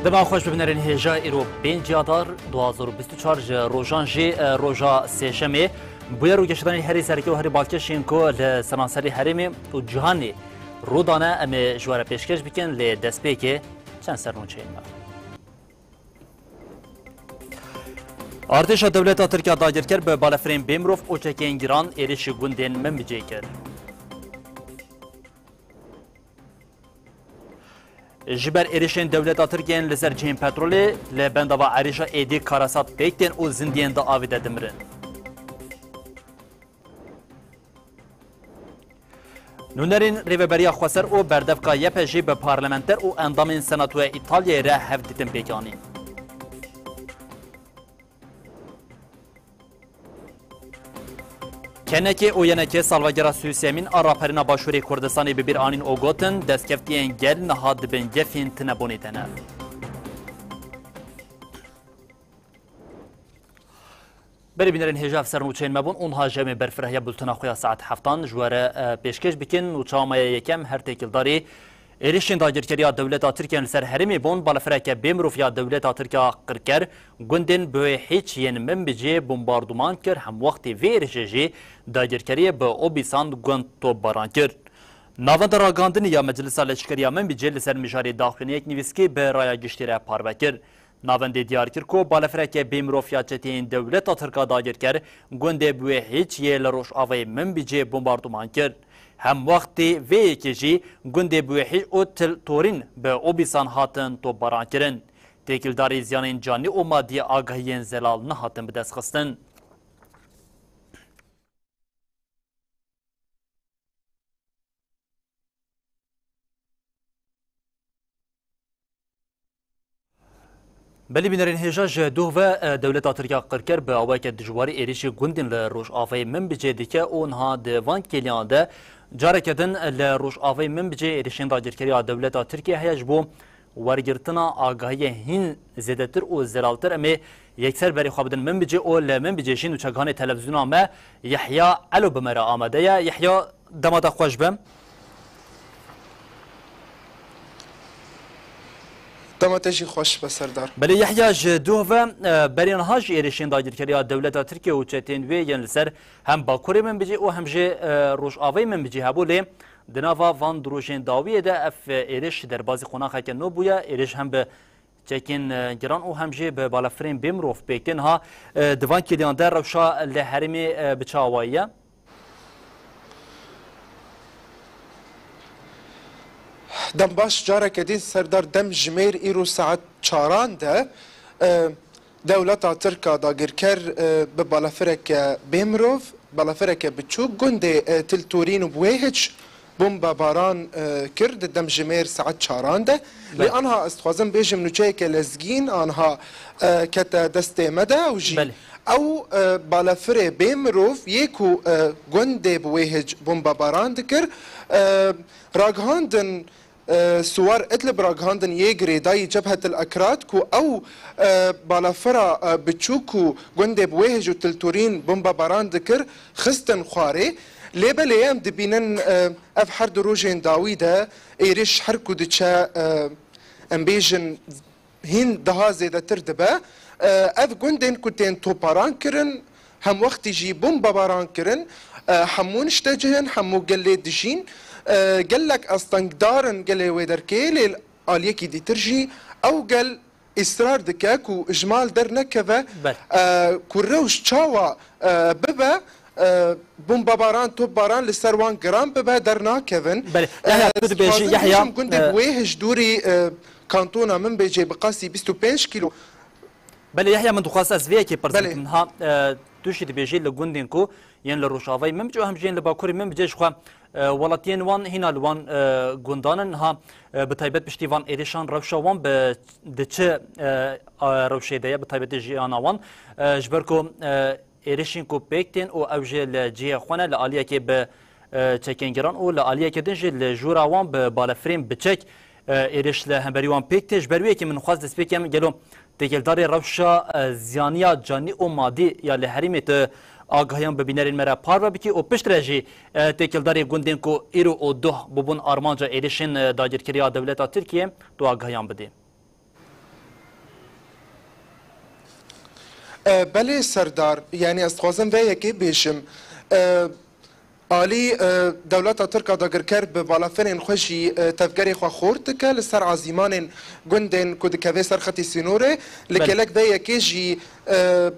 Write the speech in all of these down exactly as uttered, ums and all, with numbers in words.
Dema xweş bi binerên hêja, îro pêncî Adar du hazar û bîst û çar ji rojan jî, e, roja sêşemê. Bûyer û geşedanên herî sereke û herî balkêş ên ku li seranserî herêmê û cîhanê rû dane, em ê ji we re pêşkêş bikin, lê destpêkê çend sernûçeyên me. Artêşa dewleta Tirk ya dagirker bi balafirên bêmirov û çekên giran êrişî gundên Minbicê kir. Ji ber êrişên dewleta Tirk yên li ser cihên petrolê, li bendava Erêşa êdî karasat pêk tên û zindiyên di avê de dimirin. Nûnerên Rêveberiya Xweser û berdevka Y P G bi parlamenter û endamên Senatoya Îtalyayê re hevdîtin pêk anîn. Kenekê û yenekê salvegera sî û sêyemîn a raperîna Başûrê Kurdistanê bi bîr anîn û gotin, destkeftiyên gel niha di bin gefên tinebûnê de ne. Berê bînerên hêja, ev sernûçeyên me bûn û niha ji em ê berfirehya bultena xwe ya saet heftan ji we re, e, pêşkêş bikin û çawa me ye. Yekem, her têkildarî êrişên dagirkeriya dewleta Tirk yên li ser herêmê bûn, balafireke bêmirov ya dewleta Tirk ya qirker gundên bi wê hîç yên Minbicê bombarduman kir, hemwextê vê êrişê jî dagirkeriyê bi obîsan gund topbaran kir. Navenda Ragihandinê ya Meclisa Leşkerî ya Minbicê li ser mijarê daxuyaniyek nivîskî bi raya giştî re parve kir. Navendê diyar kir ku balafireke bêmirov ya çeteyên dewleta Tirk a dagirker gundê bi wê hîç yê li rojavayê Minbicê bombarduman kir. Hemwextê vê yekê jî gundê bi wê hîç û Til Torîn bi obîsan hatin topbaran kirin. Têkildarî ziyanên canî û madî agahiyên zelal nehatin bidestxistin. Belê bînerên hêja, ji doh ve, e, dewleta Tirk ya qirker bi awayeke dijwarî êrişî gundên li rojavayê Minbicê dike û niha di van kêliyan de careke din li rojavayê Minbicê êrişên dagirkeriya dewleta Tirkiyê heye. Ji bo wergirtina agahiyê hîn zêdetir û zelaltir, em ê yekser berê xwe bidin Minbicê û li Minbicê jî nûçegihanê televîzyona me Yehya Elo bi me re amade ye. Yehya, dema te xweş be. Dema te jî xweş be, Serdar. Belê Yehya, ji doh ve, e, berê niha jî êrişên dagirkeriya dewleta Tirkiye û çetên wê yên li ser hem bakurê Minbicê û hem jî, e, rojavayê Minbicê hebû, lê di nava van du rojên dawiyê de ev, e, êriş derbazî qonaxeke nû bûye. Êriş hem bi çekên, e, giran û hem jî bi balafirên bêmirov pêk tên. Ha, e, di van kêliyan de rewşa li herêmê, e, bi çi awayî ye? Dem baş, careke din Serdar, dem jimêr îro saet çaran de, e, dewleta Tirk a dagirker, e, bi balafireke bêmirov, balafireke biçûk gundê, e, Til Torîn û bi wê hiç bombebaran, e, kir di dem jimêr saet çaran de. Lê Belê. anha ez dixwazim bêjim nûçeyeke lezgîn anha, e, kete destê me de û jî Belê. ew, e, balafirê bêmirov yê ku, e, gundê bi wê hiç bombebaran dikir, e, ragihandin, e, Siwar Idlib ragihandin yê girêdayî Cebhetil Ekrad ku ew, e, balafira, e, biçûk ku gundê bi wê hiç û Til Torîn bombebaran dikir, xistin xwarê. Lê belê em dibînin, e, ev her du rojên dawî de êrîş her ku diçe, e, em bêjin hîn daha zêdetir dibe. E, ev gundên ku tên toparan kirin, hemwextî jî bombebaran kirin, e, hemû niştecih in, hemû gelê dijîn, e, gelek astengdar in gelê wê derkê, lê aliyekî dîtir jî ew gel îsrar dike ku ji mal dernekeve, Belê. e, ku rewş çawa, e, bibe, e, bombebaran, topbaran li ser wan giran bibe, dernakevin. Belê. E, Yahya, tu dibêjî, dixwazim Yahya, bêjim gundê e, bi wê hiç dûrî, e, kantona Minbicê bi qasî bîst û pênc kîlo. Belê, Yahya, min dixwast ez vê yekê pirs Belê. bikim. Ha, e, tu jî dibêjî li gundên ku yên li rojavayê Minbicê û hem jî yên li bakurê Minbicê jixwe, e, welatiyên wan hîna li wan, e, gundan in. Ha, e, bi taybet piştî van êrişan rewşa wan bi, di çi, e, a, rewşê de ye, bi taybetî jiyana wan. E, ji ber ku, e, êrişên ku pêk tên û ew jî li cihê xwe ne, li aliyekê bi, e, çekên giran û li aliyekê din jî li jûra wan bi balefirên bi çek, e, êriş li hemberî wan pêk tê. Ji ber wê yekê min xwest destpêkê em gelo têkildarê rewşa, e, ziyaniya canî û madî ya li herêmê tu agahiyan bi bînerên me re parve bikî û piştre jî, e, têkildarê gundên ku îro û doh bûbûn armanca êrişên, e, dagirkeriya dewleta Tirkiye tu agahiyan bidî. E, belê Serdar, yanî ez dixwazim vê yekê bêjim. E, alî, e, dewleta Tirk a dagirker bi balafirên xwe jî, e, tevgerê xwe xort dike li ser azîmanên gundên ku dikeve ser xetê sînorê. Li Belê. kêlek vê yekê jî, e,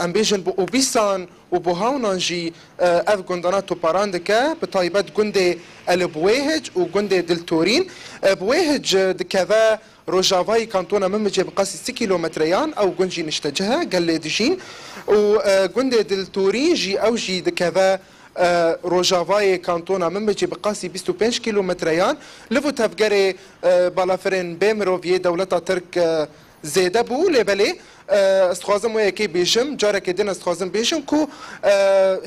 em bêjin bi Obîsan û Buhawnan jî, e, ev gundana toparan dike, bi taybet gundê Elê Buwêhic û gundê Diltorîn. E, Buwêhic, e, dikeve rojavayê kantona Minbicê bi qasî sî kîlometreyan, ew gund jî niştecih e, gel lê dijîn. Û, e, gundê Diltorîn jî, ew jî dikeve, e, rojavayê kantona Minbicê bi qasî bîst û pênc kîlometreyan. Li vû tevgerê, e, balafirên bê mirov yê dewleta Tirk, e, zêde bû, lê belê, e, ez dixwazim wê yekê bêjim, carekê din ez dixwazim bêjim ku, e,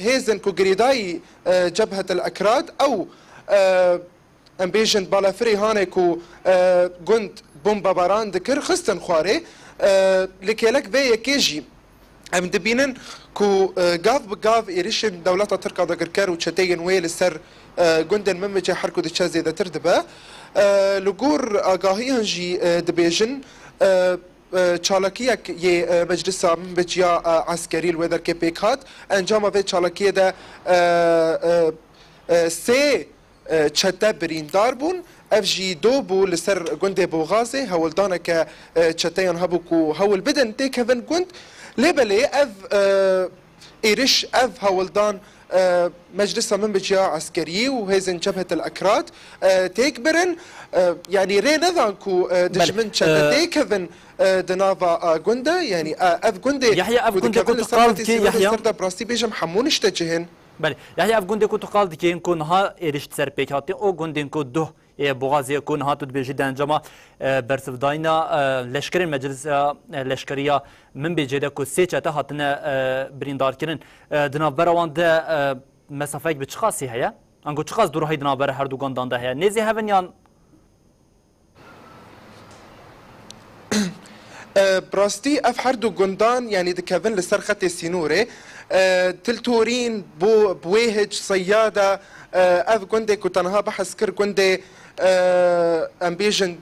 hêzên ku girêdayî, e, Cebhet el Ekrad, ew, e, em bêjin balafirê hanê ku, e, gund bombebaran dikir, xistin xwarê, e, li kêlek vê yekê jî em dibînin ku, e, gav bi gav êrişên dewleta Tirk a dagirker û çeteyên wê li ser, e, gundên Minbicê her ku diçe zêdetir dibe. E, li gor agahiyan jî, e, dibêjin, e, e, çalakiyek yê, e, Meclisa Minbiciya, e, Eskerî li wê derkê pêk hat. Encama vê çalakiyê de, e, e, e, sê, e, çete birîndar bûn. Ev jî do bû li ser gundê Boxazê. Hewldaneke, e, çeteyan hebû ku hewl bidin têkevin gund. Lê belê ev, e, êriş, ev hewldan, e, Meclisa Minbiciya Eskerî û hêzên Cebhet el Ekrad, e, têk birin. E, yanî rê nedan ku, e, Belê. dijmin çete E, têkevin, e, di nava, e, gund de. Yanî, e, ev gundê Yahya, ev ku gundê dikevin ku li tu ser qal xetê dikî, sînorê Yahya. ser de bi rastî bêjim hemû niştecihên. Belê. Yahya, ev gundê ku tu qal dikî, ku niha êriş di ser pêk hatî, o gundên ku duh ê Boxazê ku niha tu dibêjî di encama, e, bersivdayîna, e, leşkerên Meclisa, e, Leşkeriya Minbicê de ku sê çete hatine, e, birîndarkirin, e, di navbera wan de, e, mesafeyek bi çiqasî heye? Ango çiqas dûrahî di navbera her du gundan de heye? Nêzî hev in yan? E, bi rastî ev her du gundan, yanî dikevin li ser xetê sînorê. E, Til Torîn, Bo-, Buwêhic, Seyada, e, ev gundê ku te niha behs kir, gundê, e, em bêjin,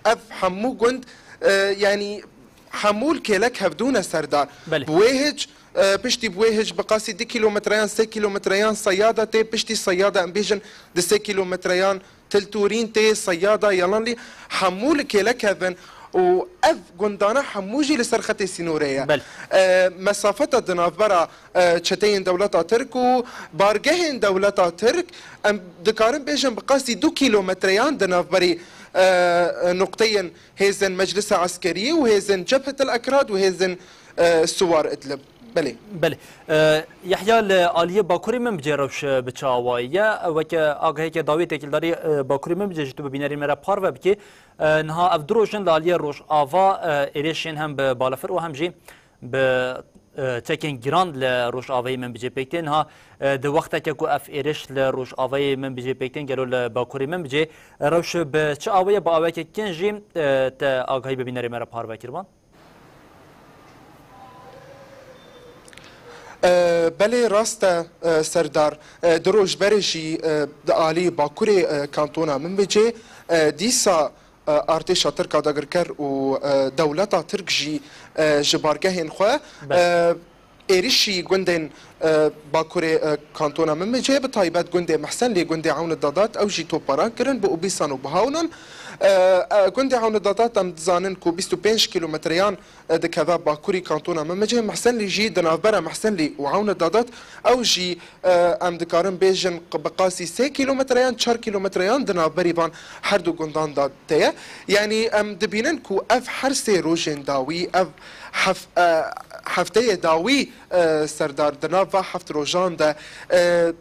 ev hemû gund, e, yanî hemû li kêlek hevdû ne Serdar. Belê. Buwêhic, e, piştî Buwêhic bi qasî du kîlometreyan, sê kîlometreyan Seyada tê, piştî Seyada em bêjin di sê kîlometreyan Til Torîn tê, Seyada, Yalanlî, hemû li kêlek hevin û ev gundana hemû jî li ser xetê sînorê ye. Belê. E, mesafeta di navbera, e, çeteyên dewleta Tirk û bargehên dewleta Tirk, em dikarin bêjin bi qasî du kîlometreyan di navberî, e, nuqteyên hêzên Meclisa Eskerî û hêzên Cebhet el Ekrad û hêzên, e, Siwar Idlib. Belê. Belê. E, Yahya, li aliyê Bakurê Minbicê rewş, e, bi çi awayî ye? E, weke agaheke dawî têkildarî, e, Bakurê Minbicê jî tu bi bînerên me re parve bikî. E, niha ev du roj in li aliyê Rojava, e, êrişên hem bi balafir û hem jî bi, e, çekên giran li Rojavayê Minbicê pêk tê. Niha, e, di wexteke ku ev êriş li Rojavayê Minbicê pêk tên, gelo li Bakurê Minbicê rewş bi çi awê ye? Bi aweke kin jî, e, te agahî bi bînerê me re parve kiriban? E, belê, rast e, e, Serdar. E, du roj berê jî, e, di alî Bakurê, e, kantona Minbicê, e, dîsa, e, artêşa Tirk a dagirker û, e, dewleta Tirk jî, e, ji bargehên xwe, Belê. e, êrişî gundên, e, Bakurê, e, kantona Minbicê, bi taybet gundê Mehsenlî, gundê Ewn Dadat, ew jî topbaran kirin bi Obîsan û Bihawnan. E, e, gundê Ewn Dadat em dizanin ku bîst û pênc kîlometreyan, e, dikeve bakurî kantona Minbicê. Mehsenlî jî di navbera Mehsenlî û Ewn Dadat, ew jî, e, em dikarin bêjin q-, bi qasî sê kîlometreyan, çar kîlometreyan di navberî van her du gundan de tê ye. Yanî em dibînin ku ev her sê rojên dawî, ev hef-, e, hefteyê dawî, e, Serdar, di nav va heft rojan de, e,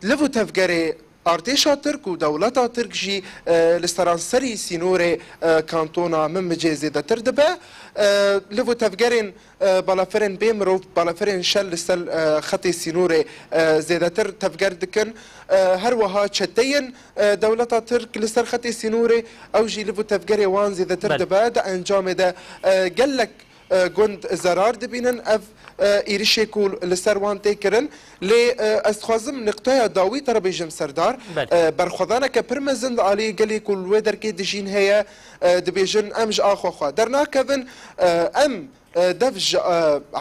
liv û tevgerê artêşa Tirk û dewleta Tirk jî, e, li seranserî sînorê, e, kantona Minbicê zêdetir dibe. E, liv û tevgerên, e, balafirên bê mirov, balafirên şer li ser, e, xetê sînorê, e, zêdetir tevger dikin. E, her wiha çeteyên, e, dewleta Tirk li ser xetê sînorê, ew jî liv û tevgerê wan zêdetir Belê. dibe. Di encamê de, e, gelek, e, gund zerar dibînin. Ev, e, êrişê ku li ser wan tê kirin. Lê, e, ez dixwazim niqteya dawî te re bêjim, Serdar. Belê. E, berxwedaneke pir mezin li alî gelê ku li wê derkê dijîn heye, e, dibêjin, em ji axa xwe dernakevin, e, em e, dev ji, e,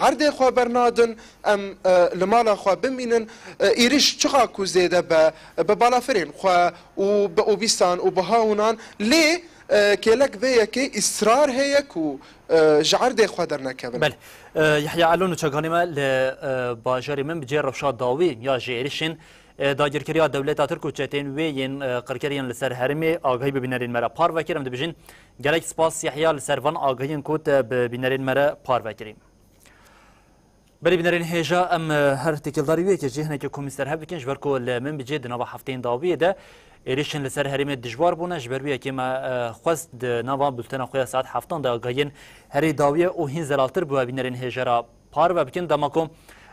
erdê xwe bernadin, em, e, li mala xwe bimînin, e, êrîş çiqa ku zêde be, bi balafirên xwe û bi obîstan û bi hawnan, lê, e, kêlek vê yekê îsrar heye ku, e, ji erdê xwe dernekevin. Belê. E, Yehya Elo, nûçeganê me li, e, bajarê Minbicê rewşa dawî ya ji êrişên, e, dagirkeriya dewleta Tirk û çetên wê yên, e, qirkeriyên li ser herêmê agahî bi bînerên me re parve kir. Em dibêjin gelek spas Yehya li ser van agahiyên ku te bi bînerên me re parve kirî. Berê bînerên hêja, em, e, her têkildarî wê yekê jî hinekî komî ser hev dikin, ji ber ku li Minbicê di nava hefteyên dawiyê de êrişên li ser herêmê dijwar bûne. Ji ber wê yekê me, e, xwest di nava bultena xwe ya saet heftan de agahiyên herî dawiyê û hîn zelaltir bi we bînerên hêja re parve bikin. Dema ku,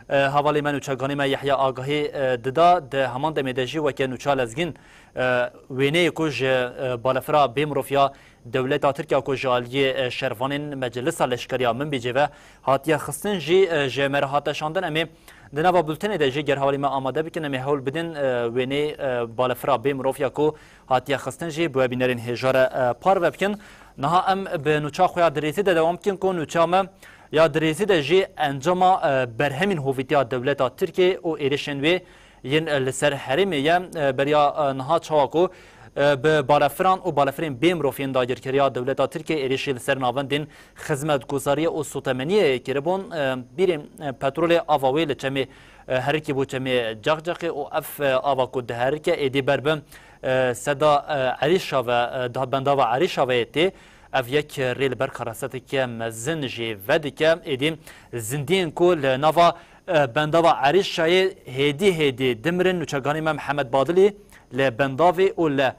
e, hevalê me nûçeganê me Yehya agahî, e, dida, di heman demê de jî weke nûça lezgîn, e, wêneyê ku ji, e, balafira bê mirov ya dewleta Tirkiye ku ji aliyê, e, şervanên Meclisa Leşkeriya Minbicê ve hatiye xistin jî, e, ji me re hate şandin. Em ê di nava bultenê de jî ger hevalê me amade bikin, em ê hewl bidin, e, wêneyê, e, balafira bê mirov ya ku hatiye xistin jî bi we bînerên hêja re, e, parve bikin. Niha em bi nûça xwe ya dirêzî de dewam bikin ku nûça me ya dirêzî de jî encama, e, berhemên hovîtiya dewleta Tirkiyê û êrişên wê yên, e, li ser herêmê ye. E, beriya, e, niha çawa ku, e, bi balefiran û balefirên bê mirov yên dagirkeriya dewleta Tirkiyê êrişî li ser navendên xizmetguzariyê û sotemeniyê kiribûn, e, bîrê, e, petrolê ava wê li çemê, e, herikî bû çemê Cexcexê û ev, e, ava ku diherike êdî ber bi, e, seda, e, Erîşa ve, e, da-, bendava Erîşa ve yê tê. Ev yek rê li ber karaseteke mezin jî vedike. Êdî zindiyên ku li nava, e, bendava Erîşayê hêdî hêdî dimirin, nûçeganê me Mihemed Badilî li bendavê û li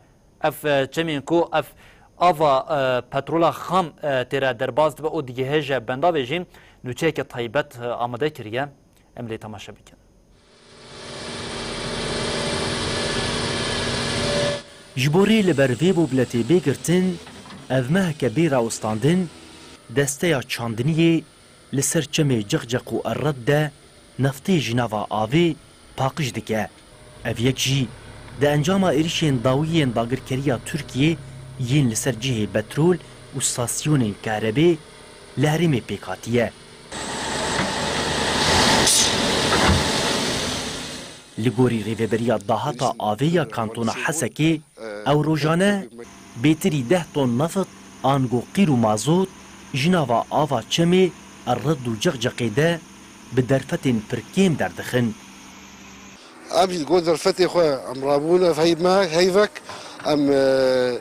ev, e, çemên ku ev ava, e, petrola xam, e, tê re derbas dibe û digihêje bendavê jî nûçeyeke taybet, e, amade kiriye. Em lê temaşe bikin. Ji bo rê li ber vê bobletê bê girtin, ev meheke bê rawestandin, desteya çandiniyê li ser çemê Cixcix û Erred de neftê ji nava avê paqij dike. Ev yek jî di encama êrişên dawî yên dagirkeriya Tirkiyê yên li ser cihê betrol û stasyonên kahrebê li herêmê pêk hatiye. Li gorî rêveberiya dahata avê ya kantona Hesekê, ew rojane bêtirî deh ton neft ango qîr û mazot ji nava ava çemê Errid û Cexcexê de bi derfetên pir kêm derdixin. Em jî li gor derfetê xwe em rabûn, ev heyv me, heyvek em, e,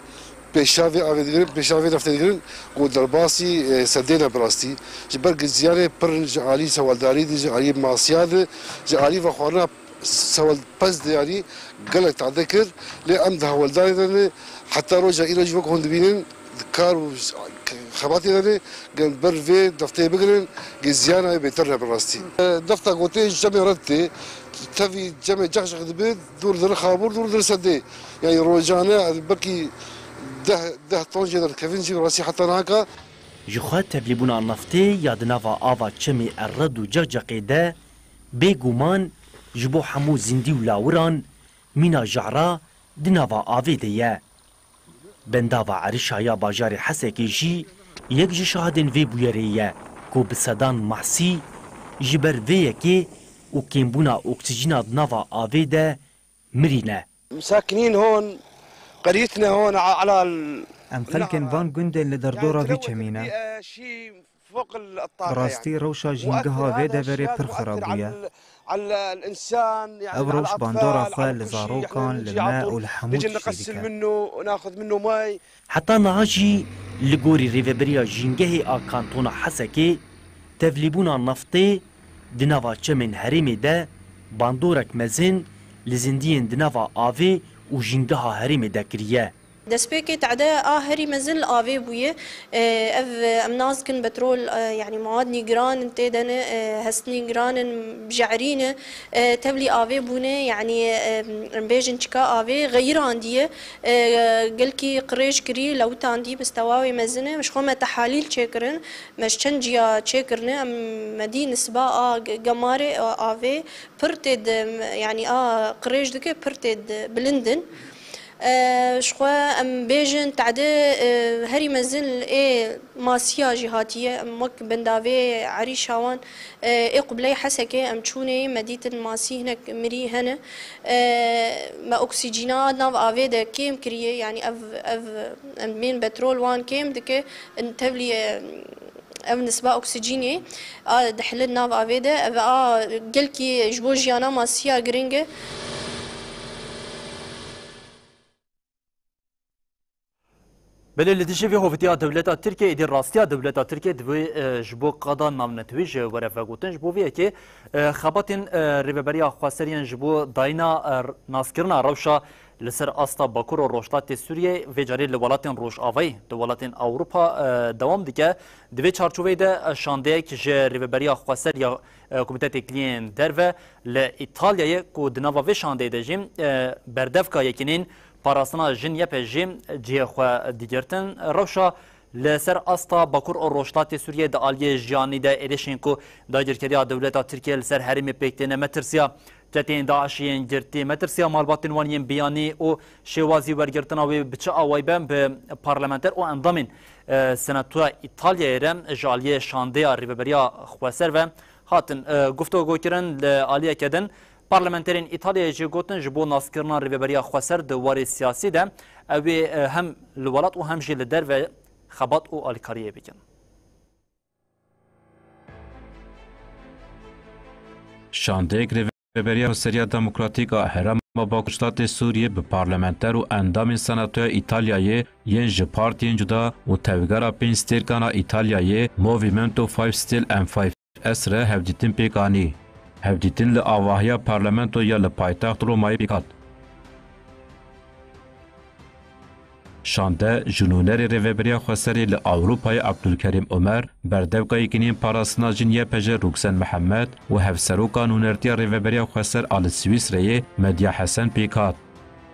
pêşa vê avê digirin, pêşa vê neftê digirin, ku derbasî, e, sedê ne bi rastî. Ji ber giziyanê pir in ji alî sewaldarî de, ji alî masiya de, ji alî vexwarina sewal pez de, yanî gelek tade kir. Lê em di hewldarê de ne, heta roja îro jî wek hûn dibînin, di kar û xebatê de ne, gel ber vê defteyê bigirin, gel ziyana wê bêtir ne bi rastî. E, defta gotê ji cemê red tê, tevî cemê Cexcix dibe, dûr dirin Xabûr, dûr dirin Sedê. Yani rojane, belkî deh, deh ton jê derdikevin jî bi rastî heta nihaka. Ji xwe tevlîbûna neftê ya di nava ava çemê Erred û Cexcexê de, bêguman ji bo hemû zindî û lawiran mîna jehra di nava avê de ye. Bendava Erişa ya bajarê Hesekê jî yek ji şahidên vê bûyerê ye ku bi sedan mahsî ji ber vê yekê û kêmbûna oksîjîna di nava avê de mirîne. مساكنين هون، قريتنا هون ع-، على ال-، Em xelkên van gundên li derdora vî çemî ne. Bi rastî rewşa jîngeha vê deverê pir xirab bûye. Ev rewş bandora xwe li zarokan, li me û li hemû tiştî dike. Heta niha jî li gorî rêveberiya jîngehê a kantona Hesekê, tevlîbûna neftê di nava çemên herêmê de bandorek mezin li zindiyên di nava avê û jîngeha herêmê de kiriye. Destpêkê te'deya a herî mezin li avê bûye. E, ev, e, em nas dikin petrol, e, yanî mawad nîgiran in tê de ne, e, hest nîgiran in, je'rî ne, e, tevlî avê bûne, yanî, e, em bêjin çika avê xeyirandiye, e, gelkî qirêj kirî, lewitandî, mistewa wê mezin e. Ji xwe me tehalîl çêkirin, me ji çend ciya çêkirine, em me dî nisba a ge-, gemarê, a, avê pir tê de, yanî a qirêj dike pir tê de bilind in. E, ji xwe em bêjin, tade, e, herî mezin li ê Masiya jî hatiye. Em wek bendavê Erîşa wan, e, ê Qubley Hesekê em çûnê, me dîtin masî hinek mirî hene. E, me oksîjîna nav avê de kêm kiriye, yanî ev, ev, em bên petrol wan kêm dike, tevlî, e, ev nisba oksîjînê a dihilin nav avê de, ev a gelkî ji bo jiyana masiya giring e. Belê li dijî vê hovitiya dewleta Tirkiye, êdî rastiya dewleta Tirkiye divê, e, ji bo qada navnetewî ji were vegotin. Ji bo vê yekê, e, xebatên, e, rêveberiya xweser yên ji bo dayîna, e, naskirina rewşa li ser asta Bakur û Rojhilatê Sûriyê, vê carê li welatên Rojavayî, di welatên Ewropa, e, dewam dike. Di vê çarçoveyê de, e, şandeyek ji rêveberiya xweser ya, e, Komîteya Têkiliyên Derve li Îtalyayê ku di nava vê şandeyê de jî, e, berdevka yekînên parastina jin Y P G cihê xwe digirtin. Rewşa li ser asta Bakur û Rojhilatê Sûriyê di aliyê jiyanî de êrişên ku dagirkeriya dewleta Tirkiye li ser herêmê pêk têne, metirsiya çeteyên DAIŞ'ê yên girtî, metirsiya malbatên wan yên biyanî û şêwazî wergirtina wê bi çi awayî be, bi parlamenter û endamên, e, Senatoya Îtalyayê re ji aliyê şandeya Rêveberiya Xweser ve hatin, e, guftego kirin. Li aliyeke din parlamenterên Îtalyayê jî gotin, ji bo naskirina Rêveberiya Xweser di warê siyasî de ew ê, e, hem li welat û hem jî li derve xebat û alîkariyê bikin. Şandeyek Rêveberiya Xweseriya Demokratîk a Herêma Bakur Rojhilatê Sûriyê bi parlamenter û endamên Senatoya Îtalyayê yên ji partiyên cuda û Tevgera Pênc Stêrkan a Îtalyayê, Movimento Five Stelle and Five S re hevdîtin pêk anî. Hevdîtin li avahiya parlamentoya li paytext Romayê pêk hat. Şande ji nûnerê Rêveberiya Xweserê li Ewropayê Abdulkerîm Omer, berdevka yekînên parastina jin Y P G Rûksen Mihemed û hevseroka nûnertiya Rêveberiya Xweser a li Swîsreyê Medya Hesen pêk hat.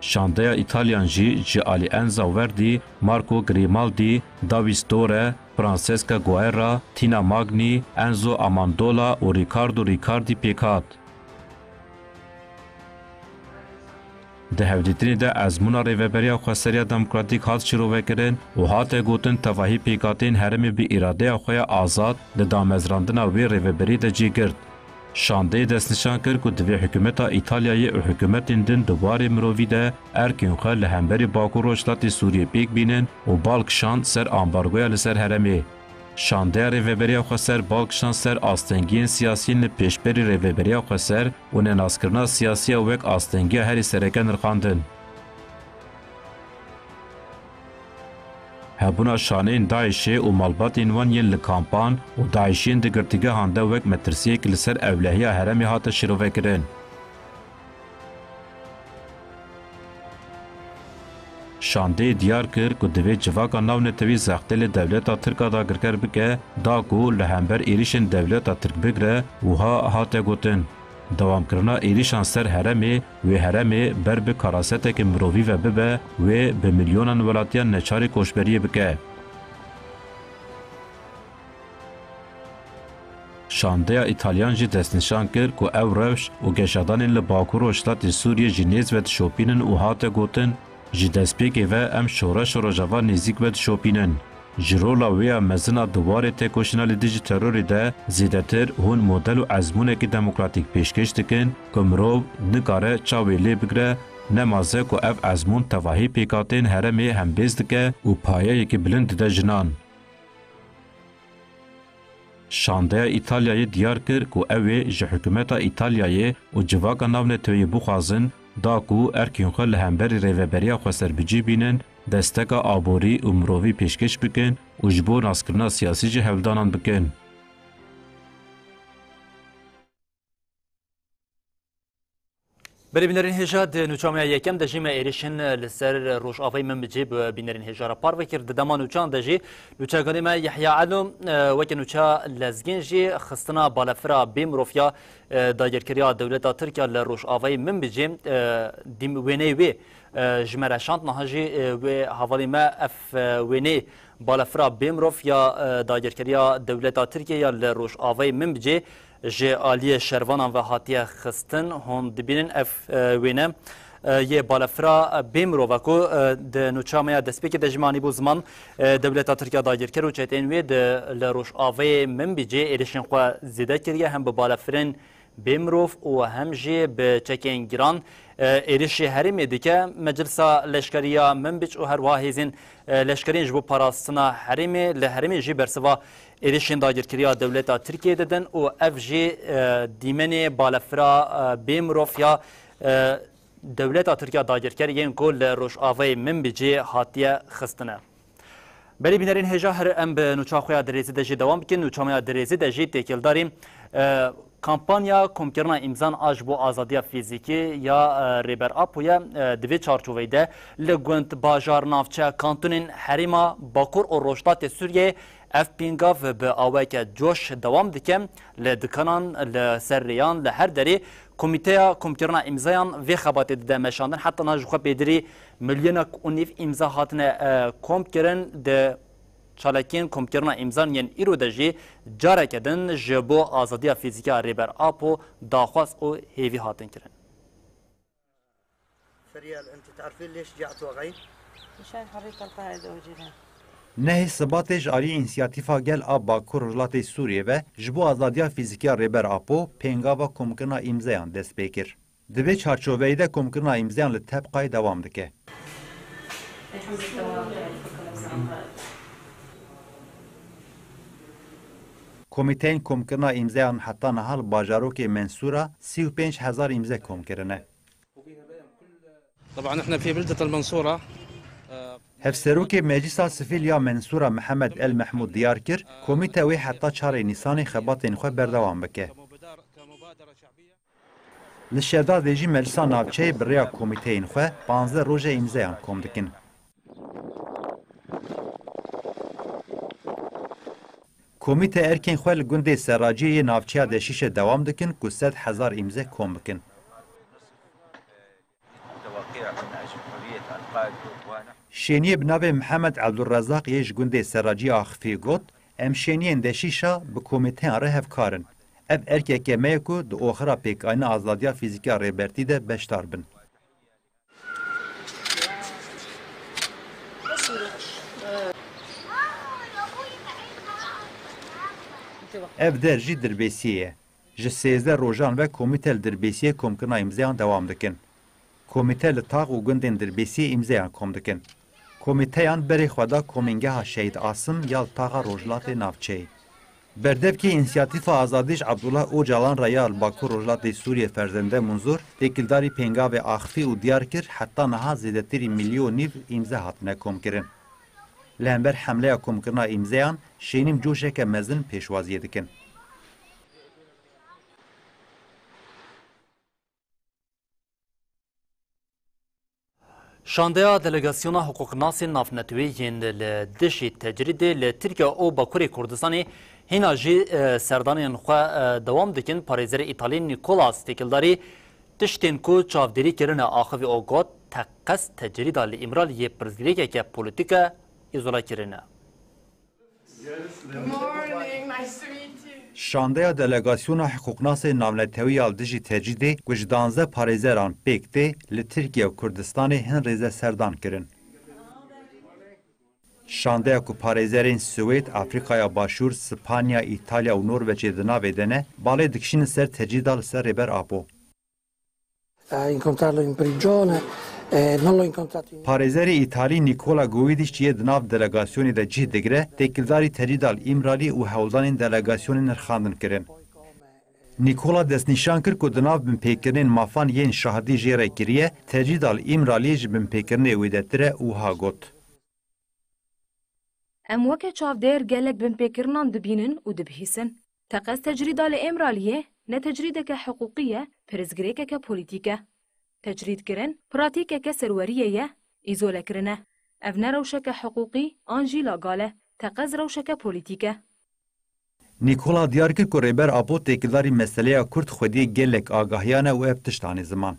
Şandeya Îtalyan jî ji alî Enzo Verdi, Marco Grimaldi, Davis Dore, Francesca Guerra, Tina Magni, Enzo Amendola û Riccardo Riccardi pêk hat. Di hevdîtinê de ezmûna Rêveberiya Xweseriya Demokratîk hat şîrovekirin û hate gotin, tevahî pêkhateyên herêmê bi îradeya xwe ya azad di damezrandina wê rêveberî de cî girt. Şandeyê destnîşan kir ku divê hikûmeta Îtalyayê û hikûmetên din di warê mirovî de erkên xwe li hemberî Bakur Rojhilatê Sûriyê pêk bînin û bal kişand ser ambargoya li ser herêmê. Şandeya Rêveberiya Xweser bal kişand ser astengiyên siyasî yên li pêşberî Rêveberiya Xweser û nenaskirina siyasiya wek astengiya herî sereke nirxandin. Hebûna şaneyên DAIŞ'ê û malbatên wan yên li kampan û DAIŞ'iyên di girtîgehan de wek metirsiyek li ser ewlehiya herêmê hate şîrovekirin. Şandeyê diyar kir ku divê civaka navnetewî zextê li dewleta Tirk a dagirker bike, da ku li hember êrişên dewleta Tirk bigire, wiha hate gotin, dewamkirina êrişan ser herêmê, wê herêmê ber bi karaseteke mirovî ve bibe, wê bi milyonan welatiyan neçarî koçberiyê bike. Şandeya Îtalyan jî destnîşan kir ku ew rewş û geşadanên li Bakur Rojhilatê Sûriyê ji nêz ve dişopînin û hate gotin, ji destpêkê ve em şoreş û Rojava nêzîk ve dişopînin. Ji rola wê ya mezin a di warê têkoşîna li dijî terorê de zêdetir hûn model û ezmûnekî demokratîk pêşkêş dikin ku mirov nikare çavê lê bigire, nema ze ku ev ezmûn tevahî pêkhateyên herêmê hembêz dike û payeyekî bilind dide jinan. Şandeya Îtalyayê diyar kir ku ew ê ji hikûmeta Îtalyayê û civaka navneteweyî bixwazin, da ku erkên xwe li hemberî Rêveberiya Xweser bi cî bînin, desteka aborî û mirovî pêşkêş bikin û ji bo naskirina siyasî jî hevdanan bikin. Belê bînerên hêja, di nûça me ya yekem de jî me êrişên li ser Rojavayê Minbicê bi bînerên hêja re parve kir. Di dema nûçan de jî nûçeganê me Yehya Elo, e, weke nûça Lezgên jî xistina balefira bê mirov ya, e, dagirkeriya dewleta Tirk ya li Rojavayê Minbicê, e, dîm-, wêneyê wê, e, ji me re şand. Niha jî, e, wê hevalê me ev, e, wêneyê balefira bê mirov ya, e, dagirkeriya dewleta Tirkiye ya li Rojavayê Minbicê ji aliyê şervanan ve hatiye xistin. Hûn dibînin ev, e, wêne, e, yê balefira, e, bê mirova ku, e, di nûça me ya destpêkê de jî manî bû ziman, e, dewleta Tirkiya dagirker û çeteyên wê di li Rojavayê Minbicê êrişên xwe zêde kiriye, hem bi balefirên bê mirov û hem jî bi çekên giran, e, êrişî herêmê dike. Meclisa Leşkeriya Minbic û herwiha hêzên, e, leşkeriyên ji bo parastina herêmê li herêmê jî bersiva êrişên dagirkeriya dewleta Tirkiyê didin û ev jî, e, dîmenê balefira, e, bê mirov ya, e, dewleta Tirkiya dagirker yên ku li Rojavayê Minbicê hatiye xistine. Belê bînerên hêja, her em bi nûça xwe ya dirêzî de jî dewam bikin. Nûça me ya dirêzî de jî têkildarî, e, kampanya komkirina îmzan a ji bo azadiya fîzîkî ya, e, Rêber Apo ye. E, di vê çarçoveyê de li gund, bajar, navçe, kantonên herêma Bakur û Rojhilatê Sûriyeyê ev pîngav bi aweke coş dewam dike. Li dikanan, li ser rêyan, li her derê Komîteya Komkirina Îmzayan vê xebatê dide meşandin. Heta niha ji xwe pêdirî milyonek û nîv îmza hatine, e, kom kirin. Di çalakiyên komkirina îmzan yên îro de jî careke din ji bo azadiya fîzîkî ya Rêber Apo daxwaz û hêvî hatin kirin. فريال، انت تعرفين ليش جعت وغيث؟ مشان حرية القائد أوجينا. Nehê Sibatê ji alî Însiyatîfa Gel a Bakur Rojhilatê Sûriyê ve ji bo azadiya fîzîkî ya Rêber Apo pêngava komkirina îmzeyan dest pê kir. Di vê çarçoveyê de komkirina îmzeyan li Tebqayê dewam dike. Komîteyên komkirina îmzeyan heta niha li bajarokê Mensûra sî û pênc hezar îmze kom kirine. طبعا احنا في بلدة المنصورة. Hevserokê Meclisa Sivîl ya Mensûra Mihemed El Mehmûd diyar kir, komîte wê heta çarê Nîsanê xebatên xwe berdewam bike. Li Şedadê jî Meclisa Navçeyê bi rêya komîteyên xwe panzdeh roje îmzeyan kom dikin. Komîte erkên xwe li gundê Seraciyê yê navçeya Deşîşê dewam dikin ku sed hezar îmze kom bikin. Şêniyê bi navê Mihemed Ebdulrezaq yê ji gundê Seraciyê axifî got, em şêniyên Deşîşa bi komîteyan re hevkar in. Ev erkeke me ye ku di oxira pêkanîna azadiya fîzîkî ya Rêbertî de beşdar bin. Ev der jî Dirbêsiyê ye. Ji sêzdeh rojan ve komîte li Dirbêsiyê komkirina îmzeyan dewam dikin. Komîte li tax û gundên Dirbêsiyê îmzeyan kom dikin. Komîteyan berê xwe da Komîngeha Şehîd Asim ya li taxa Rojhilatê Navçeyê. Berdevkê Însiyatîfa Azadî ji Abdullah Ocalan re ya li Bakur Rojhilatê Sûriyê Ferzende Munzur têkildarî pêngavê axifî û diyar kir, heta niha zêdetirî milyon nîv îmze hatine komkirin. Li hember hemleya komkirina îmzeyan şênîm coşeke mezin pêşwaziyê dikin. Şandeya delegasyona hiqûqnasên navneteweyî yên li dijî tecrîdê li Tirkiye û Bakurê Kurdistanê hîna jî, e, serdanên xwe, e, dewam dikin. Parêzerê Îtalî Nîkolas têkildarî tiştên ku çavdêrî kirine axivî û got, teqez tecrîda li Îmraliyê pirsgirêkeke polîtîk e, îzole kirine. Good morning, nice to meet you. Şandeya delegasyona hiqûqnasên navnetewî ya li dijî tecrîdê ku ji danzdeh parêzeran pêk tê, li Tirkiye û Kurdistanê hin rêze serdan kirin. Şandeya ku parêzerên Swêd, Afrîkaya Başûr, Spanya, Îtalya û Norveçê di navê de ne, balê dikişînin ser tecrîda li ser Rêber Apo. A incontrarlo in prigione, eh, non l'ho incontrato in... Parêzerê Îtalî Nîkola Guîdîç yê di nav delegasyonê de cih digire, têkildarî tecrîda li Îmralî û hewldanên delegasyonê nirxandin kirin. Nîkola destnîşan kir ku di nav binpêkirinên mafan yên şahidî jê re kiriye, tecrîda li Îmraliyê ji binpêkirinê wêdetir e û wiha got. Em weke çavdêr gelek binpêkirinan dibînin û dibihîsin. Teqez tecrîda li Êmraliyê ne tecrîdeke hiqûqî ye, pirsgirêkeke polîtîk e. Tecrîdkirin pratîkeke serweriyê ye, îzolekirin e. Ev ne rewşeke hiqûqî an jî legal e, teqez rewşeke polîtîk e. Nîkola diyar kir ku Rêber Apo têkildarî meseleya Kurd xwediyê gelek agahiyan e û ev tişt anî ziman.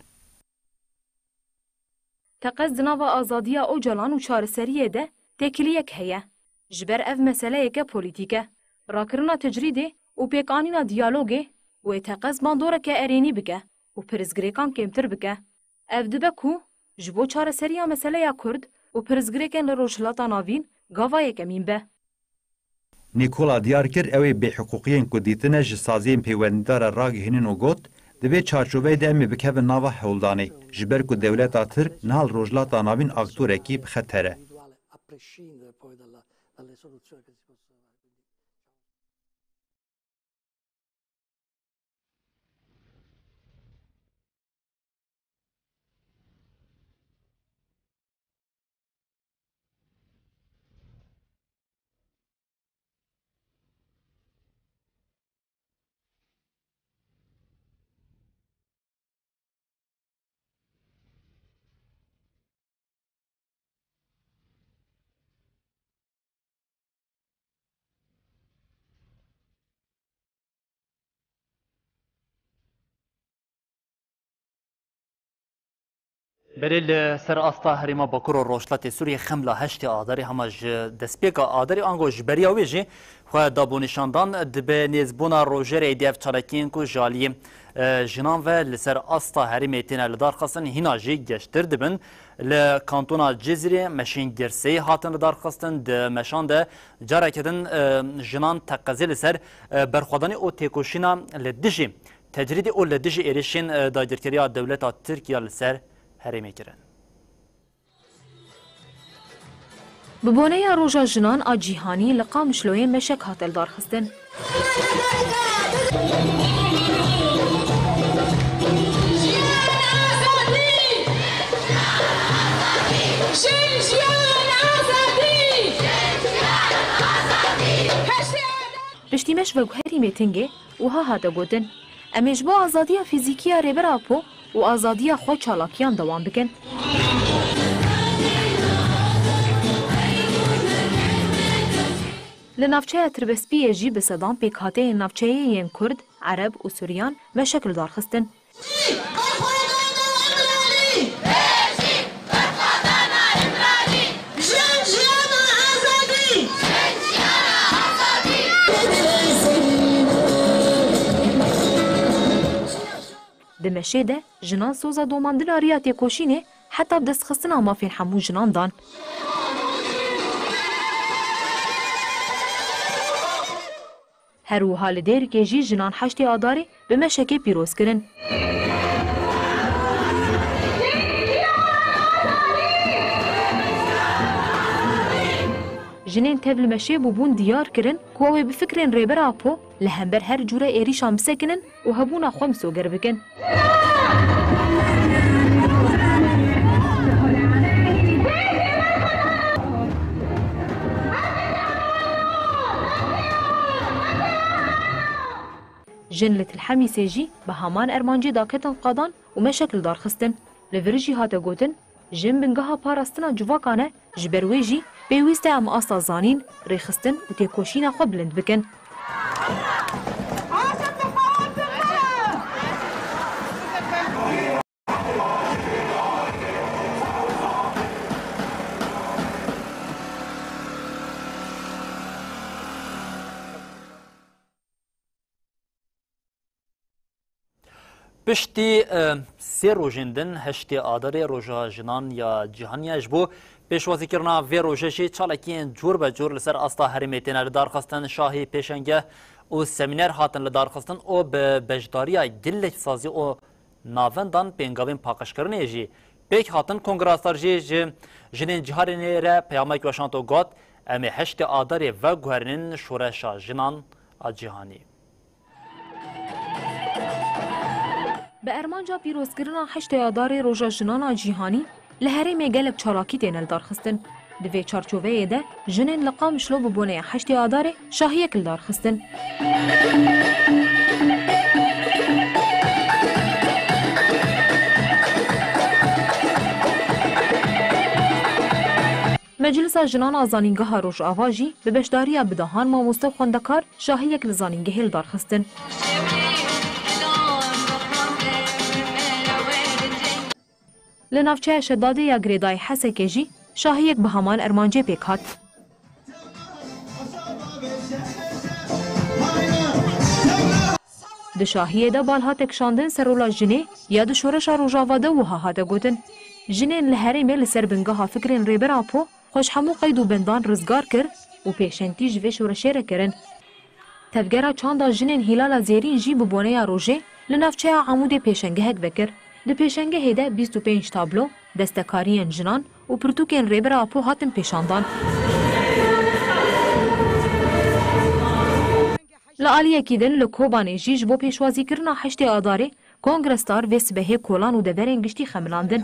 Teqez di nava azadiya Ocalan û çareseriyê de têkiliyek heye. Ji ber ev meseleyeke polîtîk e. Rakirina tecrîdê û pêkanîna diyalogê wê teqez bandoreke erênî bike û pirsgirêkan kêmtir bike. Ev dibe ku ji bo çareseriya meseleya Kurd û pirsgirêkên li Rojhilata Navîn gava yekemîn be. Nîkola diyar kir, ew ê bêhiqûqiyên ku dîtine ji saziyên pêwendîdar re ragihînin û got, di vê çarçoveyê de em ê bikevin nava hewldanê, ji ber ku dewleta Tirk niha li Rojhilata Navîn aktorekî bi xeter e. Berê li ser asta herêma Bakur û Rojhilatê Sûriyê xemla heştê Adarê hema ji destpêka Adarê ango ji beriya wê jî xwe da bo nîşandan dibe nêzbûna rojê re êdî ev çalakiyên ku ji aliyê, e, jinan ve li ser asta herêmê têne lidarxistin hîna jî geştir dibin. Li kantona Cizîrê meşên girseyî hatin lidarxistin. Di meşan de careke din, e, jinan teqezê li ser, e, berxwedanî û têkoşîna li dijî tecrîdê û li dijî êrişên, e, dagirkeriya dewleta Tirkiye li ser herêmê kirin. Bi boneya Roja Jinan a Cîhanî li Qamişloyê meşek hate lidarxistin. Piştî meş veguherî mîtingê, wiha hate gotin, em ê ji bo azadiya fîzîkî ya Rêber Apo û azadiya xwe çalakiyan dewam bikin. Li navçeya Tirbespiyê jî bi sedan pêkhateyên navçeyê yên Kurd, Ereb û Suryan meşek lidarxistin. Di meşê de jinan soza domandina riya têkoşînê heta bi destxistina mafên hemû jinan dan. Her wiha li Dêrikê jî jinan heştê Adarê bi meşekê pîroz kirin. Jinên tev li meşê bûbûn diyar kirin ku ew ê bi fikrên Rêber Apo li hember her cûre êrîşan bisekinin û hebûna xwe misoger bikin. Jin li Til Hemîsê jî bi heman ermancê daketin qadan û meşek lidarxistin. Li vir jî hate gotin, jin bingeha parastina civakan e, ji ber wê jî pêwîst e em asta zanîn, rêxistin û têkoşîna xwe bilind bikin. Piştî, e, sê rojên din, heştê Adarê Roja Jinan ya Cîhanî ye. Ji bo pêşwazîkirina vê rojê jî çalakiyên cûr be cûr li ser asta herêmê têne lidarxistin. Şahî pêşengeh û semîner hatin lidarxistin û bi beşdariya gelek sazî û navendan pêngavên paqijkirinê jî pêk hatin. Kongra Star jî ji jinên cîhanê re peyamek weşand û got, em ê heştê Adarê veguherînin şoreşa jinan a cîhanî. Bi armanca pîrozkirina heştê Adarê Roja Jinan a Cîhanî, li herêmê gelek çalakî têne lidarxistin. Di vê çarçoveyê de, jinên li Qamişlo bi boneya heştê Adarê şahiyek lidarxistin. Meclisa Jinan a Zanîngeha Rojava jî bi beşdariya bi dehan mamoste û xwendekar şahiyek li zanîngehê li dar xistin. Li navçeya Şedadê ya Girêdayî Hesekê jî şahiyek bi heman ermancê pêk hat. Di Di şahiyê de bal hate kişandin ser rola jinê ya di şoreşa Rojava de wiha hate gotin, jinên li herêmê li ser bingeha fikrên Rêber Apo xwe ji hemû qeyd û bendan rizgar kir û pêşengtî ji vê şoreşê re kirin. Tevgera çanda jinên Hîlala Zêrîn jî bi boneya rojê li navçeya Amûdê pêşengehek vekir. Di pêşengehê de bîst û pênc tablo, destekariyên jinan û pirtûkên Rêber Apo hatin pêşandan. Li aliyekî din li Kobanê jî ji bo pêşwazîkirina heştê Adarê kongresdar vê sibehê kolan û deverên giştî xemilandin.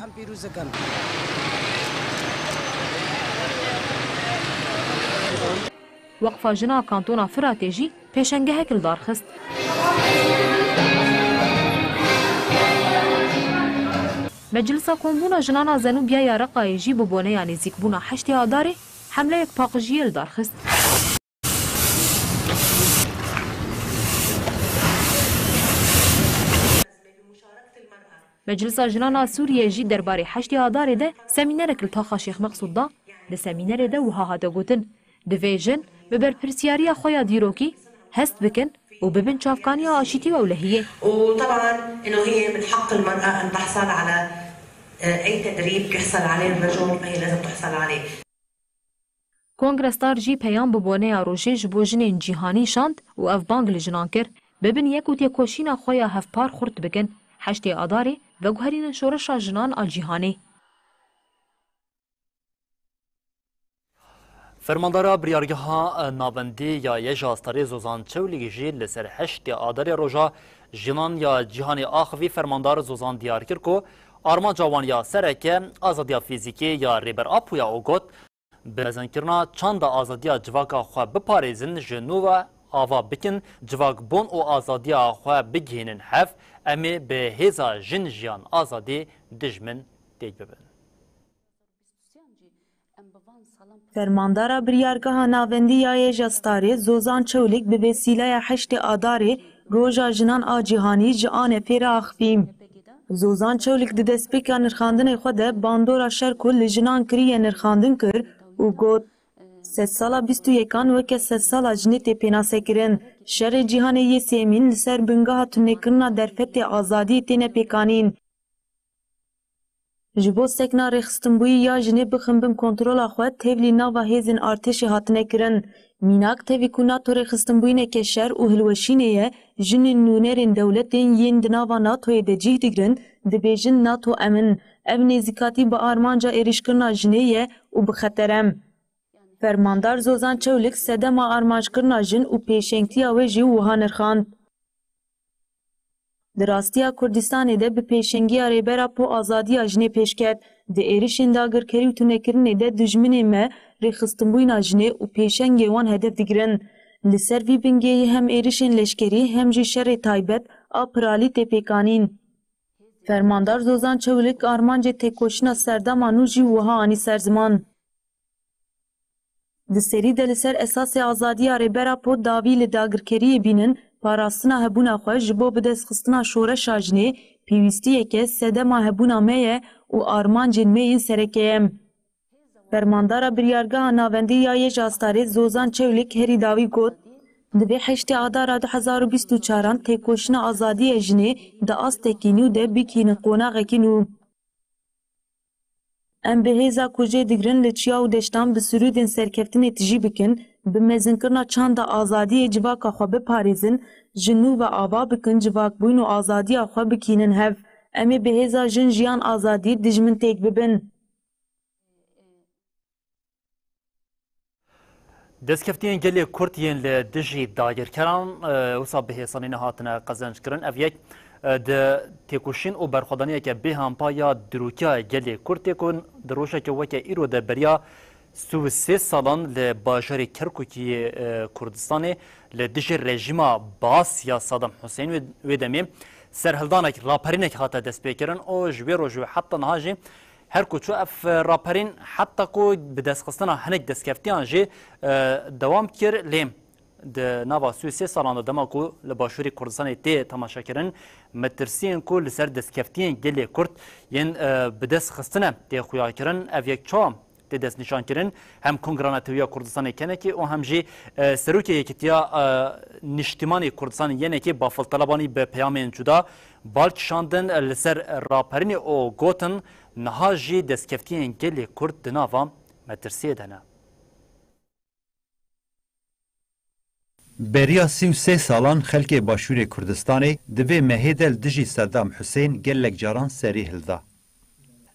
Weqfa Jina Kantona Firatê jî pêşengehek li dar xist. Meclisa Kombûna Jinana Zenûbiya ya Reqayê jî bi boneya nêzîkbûna heştê Adarê hemleyek paqijiyê li dar xist. Meclisa Jinana Sûriyê jî derbarê heştê Adarê de semînerek li taxa Şêx Meqsûd da. Di semînerê de wiha hate gotin, divê jin bi berpirsiyariya xwe ya dîrokî hest bikin û bibin çavkaniya aşîtî û ewlehiyê. وطبعا انه هي من حق المرأة ان تحصل على اي تدريب بيحصل عليه الرجل، هي لازم تحصل عليه. Kongresdar jî peyam bi boneya rojê ji bo jinên cîhanî şand û ev bang li jinan kir, bibin yek û têkoşîna xwe ya hevpar xurt bikin. Heştê Adarê veguherînin şoreşa jinan a cîhanê. Fermandara Biryargeha Navendî ya YJA Starê Zozan Çewlîg jî li ser heştê Adarê roja jinan ya cîhanê axivî. Fermandar Zozan diyar kir ku armanca wan ya sereke azadiya fîzîkî ya Rêber Apo ye û got, bi mezinkirina çanda azadiya civaka xwe biparêzin, ji nû ve ava bikin, civakbûn û azadiya xwe bigihînin hev, em ê bi hêza jin jiyan azadî dijmin têk bibin. Fermandara Biryargeha Navendî ya YJA Starê Zozan Çewlîk bi vêsîleya heştê Adarê Roja Jinan a Cîhanî ji ANF'ê re axivî. Zozan Çewlîk di destpêka nirxandinê xwe de bandora şer ku li jinan kiriye nirxandin kir û got, sedsala bîst û yekan weke sedsala jinê tê pênasekirin. Şerê Cîhanê yê sêyemîn li ser bingeha tunekirina derfetê azadiyê têne pêkanîn. Ji bo sekna rêxistinbûyî ya jinê bixin bin kontrola xwe, tevlî nava hêzên artêşê hatine kirin. Mînak, tevî ku NATO rêxistinbûyîneke şer û hilweşînê ye, jinên nûnerên dewletên yên di nava NATOyê de cih digirin, dibêjin NATO em in. Ev nêzîkatî bi armanca êrîşkirina jinê ye û bi xeter e. Fermandar Zozan Çewlik sedema armanckirina jin û pêşengtiya wê jî wiha nirxand. Di rastiya Kurdistanê de bi pêşengiya Rêber Apo azadiya jinê pêş ket. Di êrişên dagirkerî û tunekirinê de dijminên me rêxistinbûyîna jinê û pêşengê wan hedef digirin. Li ser vî bingeyî hem êrişên leşkerî hem jî şerê taybet a piralî tê pêkanîn. Fermandar Zozan Çewlik armancê têkoşîna serdema nû jî wiha anî ser ziman. Di serî de li ser esasê azadiya Rêber Apo dawî li dagirkeriyê bînin, parastina hebûna xwe ji bo bidestxistina şoreşa jinê pêwîstiyeke sedema hebûna me ye û armancên me yên sereke ye. Fermandara Biryargeha Navendî ya YJA Starê Zozan Çewlik herî dawî got, divê heştê Adara du hezar û bîst û çaran têkoşîna azadiyê jinê di astekî nû de bigihînin qonaxekî nû. Em bi hêza ku jê digirin li çiya û deştan bi sirûdên serkeftinê tijî bikin, bi mezinkirina çanda azadiyê civaka xwe biparêzin, ji nû ve ava bikin civakbûn û azadiya xwe bikînin hev. Em ê bi hêza jin jiyan azadî dijmin têk bibin. Destkeftiyên gelê Kurd yên li dijî dagirkeran, e, wisa bi hêsanî nehatine qezenckirin. Ev yek, e, di têkoşîn û berxwedaniyeke bêhampa ya dîrokî ya gelê Kurd tê ku di rojeke weke îro de beriya sî û sê salan li bajarê Kerkûkî yê, e, Kurdistanê li dijî rejîma Baas ya Saddam Huseyîn wê, wê demê serhildanek, raperînek hate destpêkirin û ji wê rojê heta niha jî her ku çû ev raperîn heta ku bi destxistina hinek destkeftiyan jî, e, dewam kir, lê di nava sî û sê salan de dema ku li Başûrê Kurdistanê tê temaşekirin, metirsiyên ku li ser destkeftiyên gelê Kurd yên, e, bi dest xistine tê xuyakirin, ev yek çawa tê destnîşankirin, hem Kongra Netewiya Kurdistanê kenekê û hem jî, e, Serokê Yekîtiya, e, Niştimanê Kurdistanê yenekê Bafil Talebanî bi peyamên cuda bal kişandin li ser raperînê û gotin, niha jî destkeftiyên gelê Kurd di nava metirsiyê de ne. Beriya sî û sê salan xelkê Başûrê Kurdistanê di vê mehê de li dijî Sedam Husên gelek caran serî hilda.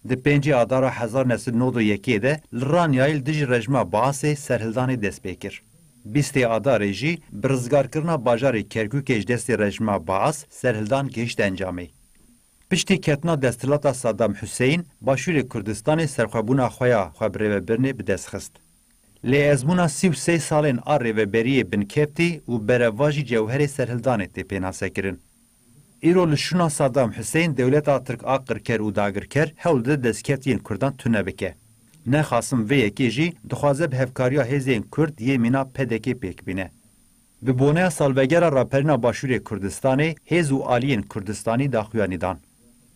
Di pêncê Adara hezar neh sed nod û yekê de li Ranyayê li dijî rejîma Baasê serhildanê dest pê kir. Bîstê Adarê jî bi rizgarkirina bajarê Kerkûkê ji destê rejîma Baas serhildan gihişt encamê. Piştî ketina desthilata Saddam Hussein, Başûrê Kurdistanê serxwebûna xwe ya xwe bi rêvebirinê bi dest xist. Lê ezmûna sî û sê salên a rêveberiyê binkeftî û berevajî cewherê serhildanê tê pênasekirin. Îro li şûna Saddam Hussein dewleta Tirk a qirker û dagirker hewl dide destkeftiyên Kurdan tune bike. Ne xasim vê yekê jî dixwaze bi hevkariya hêzên Kurd yê mîna P D K pêk bîne. Bi boneya salvegera raperîna Başûrê Kurdistanê hêz û aliyên Kurdistanî daxuyanî dan.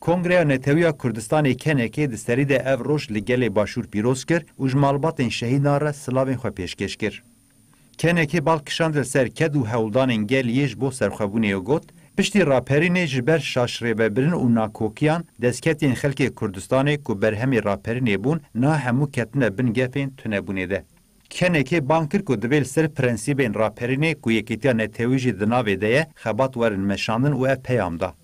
Kongreya Netewiya Kurdistanê kenekê di serî de ev roj li gelê Başûr pîroz kir û ji malbatên şehîdan re silavên xwe pêşkêş kir. Kenekê bal kişand li ser ked û hewldanên geliyê ji bo serxwebûnê û got, piştî raperînê ji ber şaşrêvebirin û nakokiyan, destkeftiyên xelkê Kurdistanê ku berhemê raperînê bûn, niha hemû ketine bin gefên tunebûnê de. Kenekê bang kir ku divê li ser prensîbên raperînê ku Yekîtiya Netewî jî di navê de ye, xebat werin meşandin û ev peyam da.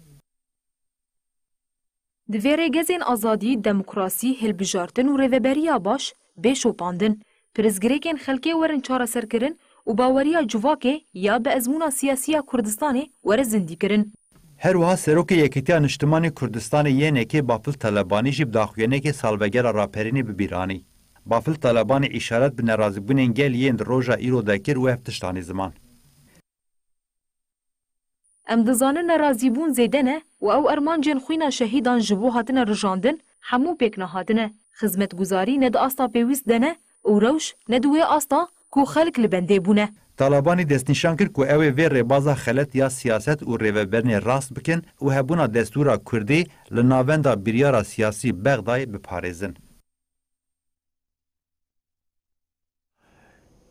Divê rêgezên azadî, demokrasî, hilbijartin û rêveberiya baş bê şopandin, pirsgirêkên xelkê werin çareserkirin û baweriya civakê ya bi ezmûna siyasî ya Kurdistanê were zindîkirin. Her wiha Serokê Yekîtiya Niştimanê Kurdistanê Y N K Bafil Talebanî jî bi daxuyaniyekê salvegera raperînê bi bîr anî. Bafil Talebanî îşaret bi nerazîbûnên gel yên di roja îro de kir û ev tişt anî ziman. Em dizanin nerazîbûn zêde ne û ew ermancên xwîna şehîdan ji bo hatine rijandin, hemû pêk nehatine. Xizmetguzarî ne di asta pêwîst de ne û rewş ne di wê asta ku xelk li bendê bûne. Talebanî destnîşan kir ku ew ê vê rêbaza xelet ya siyaset û rêveberinê rast bikin û hebûna destûra Kurdî li navenda biryara siyasî Bexdayê biparêzin.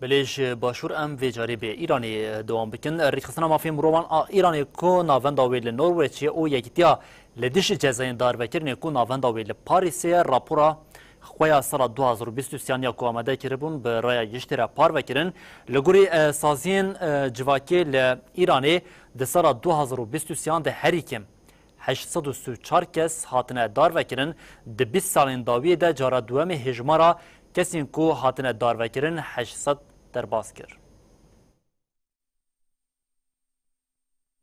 Belê ji Başûr em vê carê bi Îranê dewam bikin. Rêxistina Mafên Mirovan a Îranê ku navenda wê li Norweçê û Yekîtiya li dijî cezayên darvekirinê ku navenda wê li Parîsê ye, rapora xwe ya sala du hazar û bîst û sê ya ku amade kiribûn bi raya giştî re parve kirin. Li gorî, e, saziyên, e, civakê li Îranê di sala du hazar û bîst û sê de herî kêm heşt sed û sî û çar kes hatine darvekirin, di bîst salên dawiyê de cara duwemê hejmara kesên ku hatine darvekirin heşt sed derbas kir.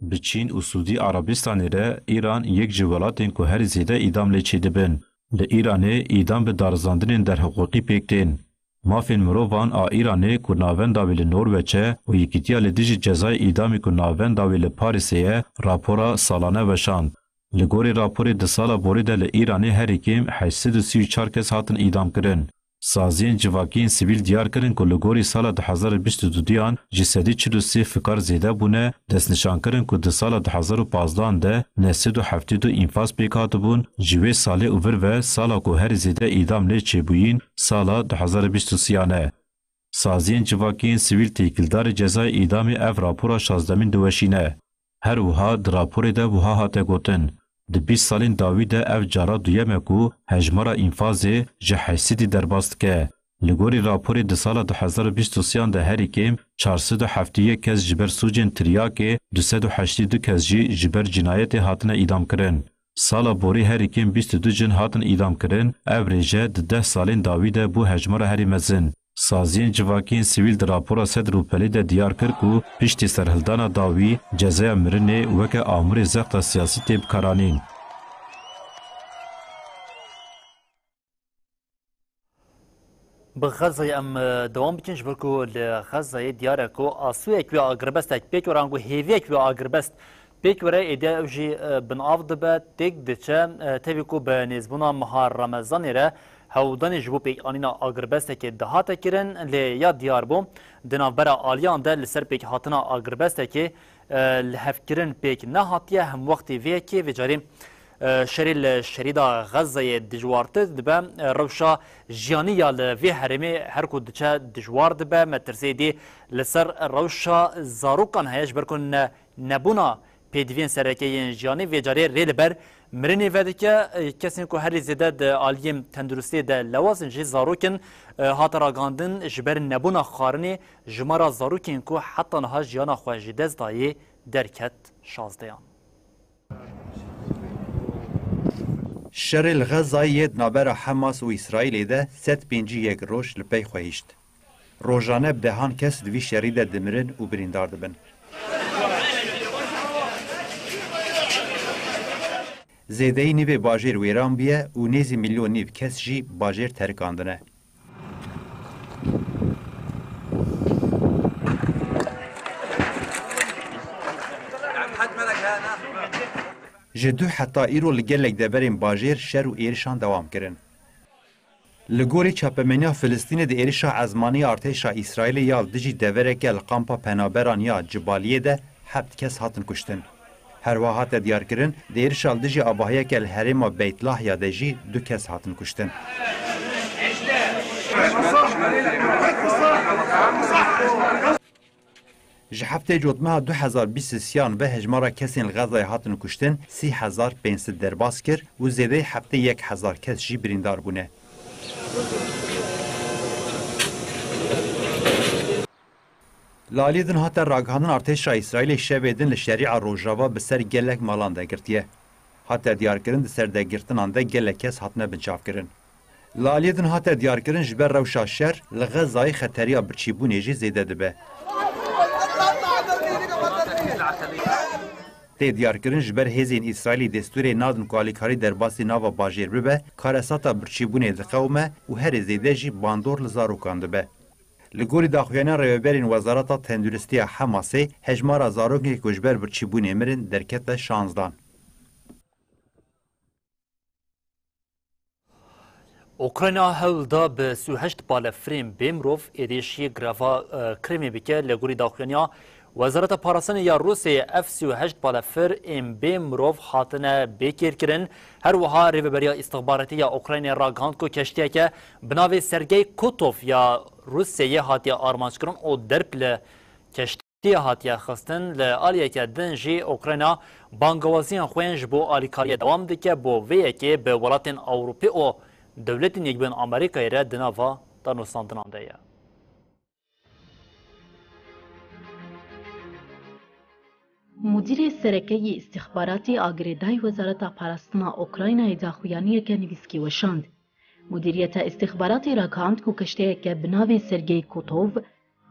Bi Çîn û Sûdî Erebistanê re Îran yek ji welatên ku herî zêde îdam lê çêdibin. Li Îranê îdam bi darizandinên derhiqûqî pêk tên. Mafên mirovan a Îranê ku navenda wê li Norweç e û Yekîtiya li dijî cezayê îdamê ku navenda wê li Parîsê ye, rapora salane weşand. Li gorî raporê di sala borî de li Îranê herî kêm heşt sed û sî û çar kes hatin îdamkirin. Saziyên civakiyên sivîl diyar kirin ku li gorî sala du hezar û bîst û duduyan ji sedî çil û sê fikar zêde bûne, destnîşan kirin ku di sala du hezar û pazdehan de neh sed û heftê û du înfaz pêk hatibûn, ji wê salê û vir ve sala ku herî zêde îdam lê çêbûyîn sala du hezar û bîst û sêyan e. Saziyên civakiyên sivîl têkildarî cezayê îdamê ev rapora şazdemîn diweşîne. Her wiha di raporê de wiha hate gotin, di bîst salên dawî de ev cara duyem e ku hejmara înfazê ji heşt sedî derbas dike. Li gorî raporê di sala du hezar û bîst û sêyan de herî kêm çar sed û heftê yek kes ji ber sûcên tiryakê, du sed û heştê du kes jî ji ber cinayetê hatine îdamkirin. Sala borî herî kêm bîst û du jin hatin îdamkirin, ev rêje di deh salên dawî de bû hejmara herî mezin. Saziyên civakiyên sivîl di rapora sed rûpelî de diyar kir ku piştî serhildana dawî, cezaya mirinê weke amûrê zexta siyasî tê bikaranîn. Bi Xezayê em, e, dewam bikin, ji ber ku li Xezayê diyar e ku asûyek wê agirbestek pêk were, ango hêviyek wê agirbest pêk were, êdî ew jî, e, bin av dibe, têk diçe, e, tevî ku bi nêzbûna meha Remezanê re hewldanê ji bo pêkanîna agirbestekê dihate kirin, lê ya diyar bû, di navbera aliyan de li ser pêkhatina agirbestekê, e, lihevkirin pêk nehatiye, hemwextê vê yekê vê carê Şerê li şerîda Xezeyê dijwartir dibe, rewşa jiyanî ya li vê herêmê her ku diçe dijwar dibe, metirsê dî li ser rewşa zarokan heye, ji ber ku ne, nebûna pêdiviyên sereke yên jiyanî vê carê rê li ber mirinê vedike. Kesên ku herî zêde di aliyê tenduristiyê de lewaz in jî zarok in, hate ragihandin ji ber nebûna xwarinê jimara zarokên ku heta niha jiyana xwe ji dest dayê derket şazdeyan. Şerê li Xezayê yê di navbera Hamas û Îsraîlê de sed pêncî yek roj li pey xwe hişt. Rojane bi dehan kes di vî şerî de dimirin û birîndar dibin. Zêdeyî nîvê bajêr wêran bûye û nêzî milyon nîv kes jî bajêr terikandine. Ji dû heta îro li gelek deverên bajêr şer û êrişan dewam kirin. Li gorî çapemeniya Filistînê di êrişa ezmanî ya artêşa Îsraîlê ya li dijî devereke li kampa penaberan ya Cibaliyê de heft kes hatin kuştin. Her wiha hate diyarkirin, di êrişa li dijî avahiyeke li herêma Beyt Lahya de jî du kes hatin kuştin. Ji heftê Cotmeha du hezar bîst û sêyan ve hejmara kesên li Xezayê hatin kuştin sî hezar pênc sed derbas kir û zêdeyî heftê yek hezar kes jî birîndar bûne. Li aliyê din hate ragihandin, artêşa Îsraîlê şevê din li şerîa Rojava bi ser gelek malan de girtiye. Hate diyarkirin, di ser degirtinan de gelek kes hatine binçavkirin. Li aliyê din hate diyarkirin, ji ber rewşa şer li Xezayê xeteriya birçîbûnê jî zêde dibe. Tê diyarkirin, ji ber hêzên Îsraîlî destûrê nadin ku alîkarî derbasî nava bajêr bibe, karesata birçîbûnê diqewime û herê zêde jî bandor li zarokan dibe. Li gorî daxuyaniya rêveberên Wezareta Tenduristiya Hamasê, hejmara zarokên ku ji ber birçîbûnê mirin derkete şanzdan. Ukrayna hewl da bi sî û heşt balefirên bê mirov êrîşî greva, e, Krîmê bike. Li gorî daxuyaniya Wezareta Parastinê ya Rûsyayê, ev sî û heşt balefir ên bê mirov hatine bêkêrkirin. Her wiha rêveberiya îstixbaratî ya Ukraynayê ragihand ku keştiyeke bi navê Sergey Kotov ya Rûsyayê hatiye armanckirin û derb li keştiyê hatiye xistin. Li aliyeke din jî Ukrayna bangewaziyan xwe yên ji bo alîkariyê dewam dike. Bo vê yekê bi welatên Ewropê û Dewletên Yekbûyên Amerîkayê re di nava danûstandinan de ye. Mudîrê Sereke yê Îstîxbaratê a girêdayî Wezareta Parastina Ukraynayê daxuyaniyeke nivîskî weşand. Mudîriyeta Îstîxbaratê ragihand ku keşteyeke bi navê Sergey Kotov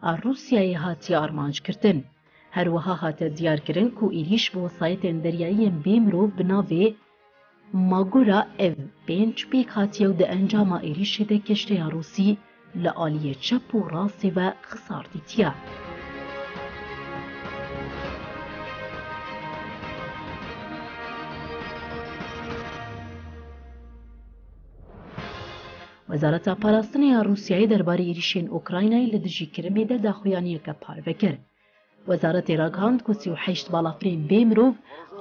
a Rûsyayê hatiye armanckirin. Her wiha hate diyarkirin ku êrîş bi wesayetên deryayî yên bê mirov bi navê Magura Ev pênc pêk hatiye û di encama êrîşê de keşteya Rûsî li aliyê çep û rastê ve xisar dîtiye. Wezareta Parastinê ya Rûsyayê derbarê êrîşên Ukraynayê li dijî Kirimê de daxuyaniyeke parve kir. Wezaretê ragihand ku sî û heşt balafirên bê mirov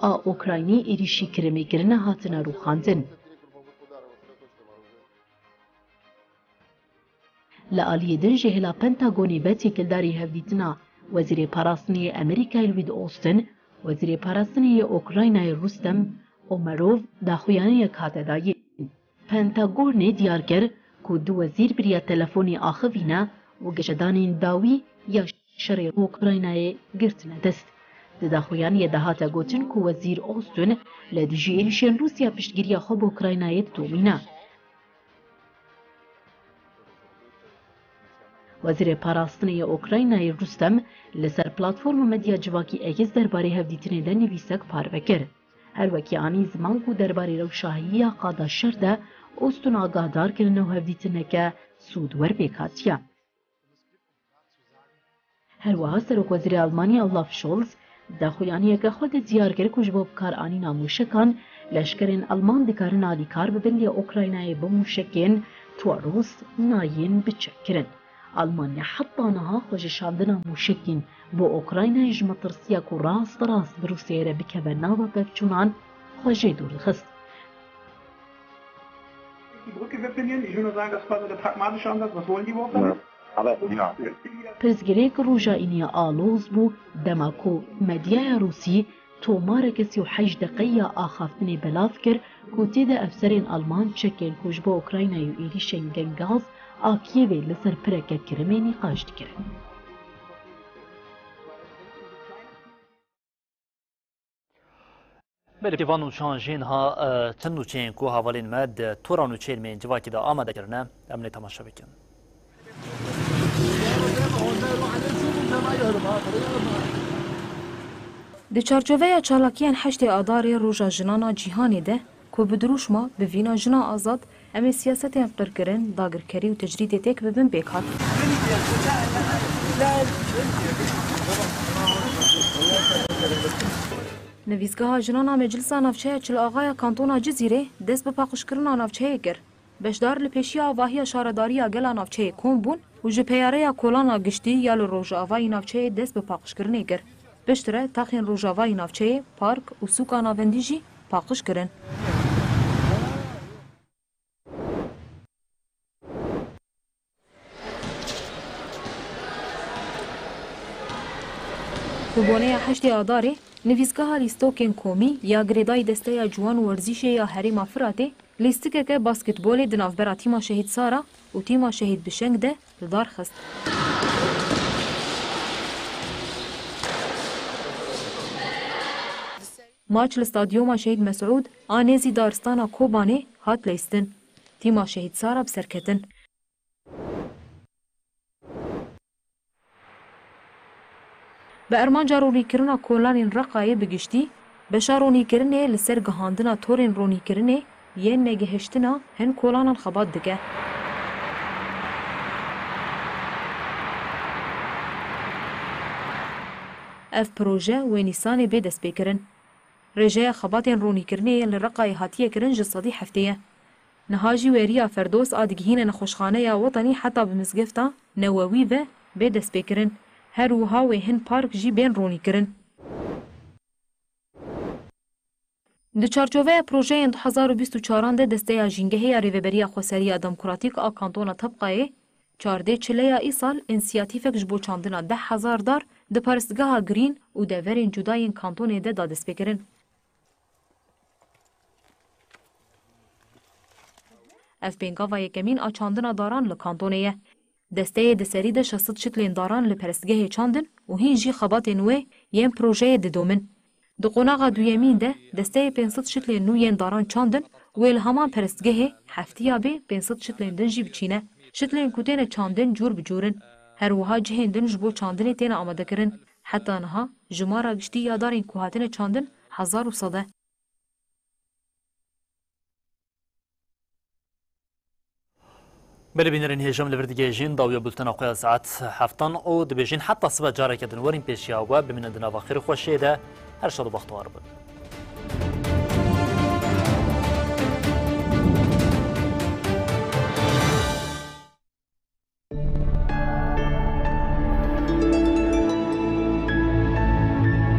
a Ukraynî êrîşî Kirimê kirine hatine rûxandin. Li aliyê din jî hêla Pentagonê ve têkildarî hevdîtina Wezîrê Parastinê yê Amerîkayê Lloyd Austin, Wezîrê Parastinê yê Ukraynayê Rustem Umerov daxuyaniyek hate dayîn. Pentagonê diyar kir ku du wezîr bi riya telefonê axivîne û geşedanên dawî ya şerê Ukraynayê girtine dest. Di daxuyaniyê de hate gotin ku Wezîr Austin li dijî êrîşên Rûsya piştgiriya xwe bi Ukraynayê didomîne. Wezîrê Parastinê yê Ukraynayê Rustem li ser platforma medya civakî X derbarê hevdîtinê de nivîsek parve kir. Her wekî anî ziman ku derbarê rewşa heyî ya qada şer de Austin agahdar kirine û hevdîtineke sûdwer pêk hatiye. Her wiha Serokwezîrê Almanî Olaf Scholz di daxuyaniyeke xwe de diyar kir ku ji bo bikaranîna mûşekan, leşkerên Alman dikarin alîkar bibin, lê Ukraynayê bi mûşekên Taurus nayên biçekkirin. Almanya heta niha xwe ji şandina mûşekên bo Ukraynayê ji metirsiya ku rast bi rast bi Rûsyayê re bikeve nava pevçûnan xwe jê dûr dixist. Opinion, ich will nur sagen, dass quasi der pragmatische Ansatz, was wollen die überhaupt damit? Ja. Pirsgirêk roja îniya aloz bû, dema ku medyaya Rûsî tomareke sî û heşt deqeyî ya axaftinê belav kir ku tê de efserên Alman çekên ku ji bo Ukraynayê û êrîşên gengaz a Kîevê li ser pireke kirimê nîqaş dikirin. Belê van nûçan jî niha, e, çend nûçeyên ku hevalên me di tora nûçeyên me yên civakî de amade kirine, em lê temaşe bikin. Di çarçoveya çalakiyên heştê Adarê Roja Jinan a Cîhanê de, ku bi dirûşma bi vîna jina azad, em ê siyasetên qirkirin, dagirkerî û tecrîdê têk bibin pêk hat. Nivîsgeha Jinan a Meclisa Navçeya Çil Axa ya Kantona Cizîrê dest bi paqijkirina navçeyê kir. Beşdar li pêşiya avahiya şaredariya gela navçeyê kom bûn û ji peyareya kolana giştî ya li rojavayî navçeyê dest bi paqijkirinê kir. Piştre taxên rojavayî navçeyê, park û sûka navendî jî paqij kirin. Bi boneya heştê Adarê, nivîsgeha lîstokên komî ya girêdayî Desteya Ciwan û Werzîşê ya Herêma Firatê lîstikeke basketbolê di navbera tîma Şehîd Sara û tîma Şehîd Bişeng de li dar xist. Maç li Stadyuma Şehîd Mesûd a nêzî daristana Kobanê hat leyistin. Tîma Şehîd Sara bi ser ketin. Bi armanca ronîkirina kolanên Reqayê bi giştî, beşa ronîkirinê li ser gihandina torên ronîkirinê yên negihiştina hin kolanan xebat dike. Ev proje wê Nîsanê bê destpêkirin. Rêjeya xebatên ronîkirinê yên li Reqayê hatiye kirin ji sedî heftê ye. Niha jî wêriya Ferdos a digihîne nexweşxaneya wetenî heta bi mizgefta newewî ve bê destpêkirin. Her wiha wê hin park jî bên ronîkirin. Di çarçoveya projeyên du hezar û bîst û çaran de Desteya Jîngehê ya Rêveberiya Xweseriya Demokratîk a Kantona Tebqayê, çardê Çileya îsal însiyatîfek ji bo çandina deh hezar dar di paristgeha Grîn û deverên cuda yên kantonê de da destpêkirin. Ev pêngava yekemîn a çandina daran li kantonê ye. Desteyê di serî de şeş sed şitlên daran li perestgehê çandin û hîn jî xebatên wê yên projeyê didomin. Di qonaxa duyemîn de desteyê pênc sed şitlên nû yên daran çandin û ê li heman perestgehê heftiya bê pênc sed şitlên din jî biçîne. Şitlên ku têne çandin cûr bi cûr in. Her wiha cihên din ji bo çandinê têne amadekirin. Heta niha jimara giştî ya darên ku hatine çandin hezar û sed e. Belê bînerên hêja, em li vir digihêjin dawiya bultena xwe ya saet heftan û dibêjin heta sibe careke din werin pêşiya we, bimînin di nava xêr û xweşiyê de, her şad û bextewar bin.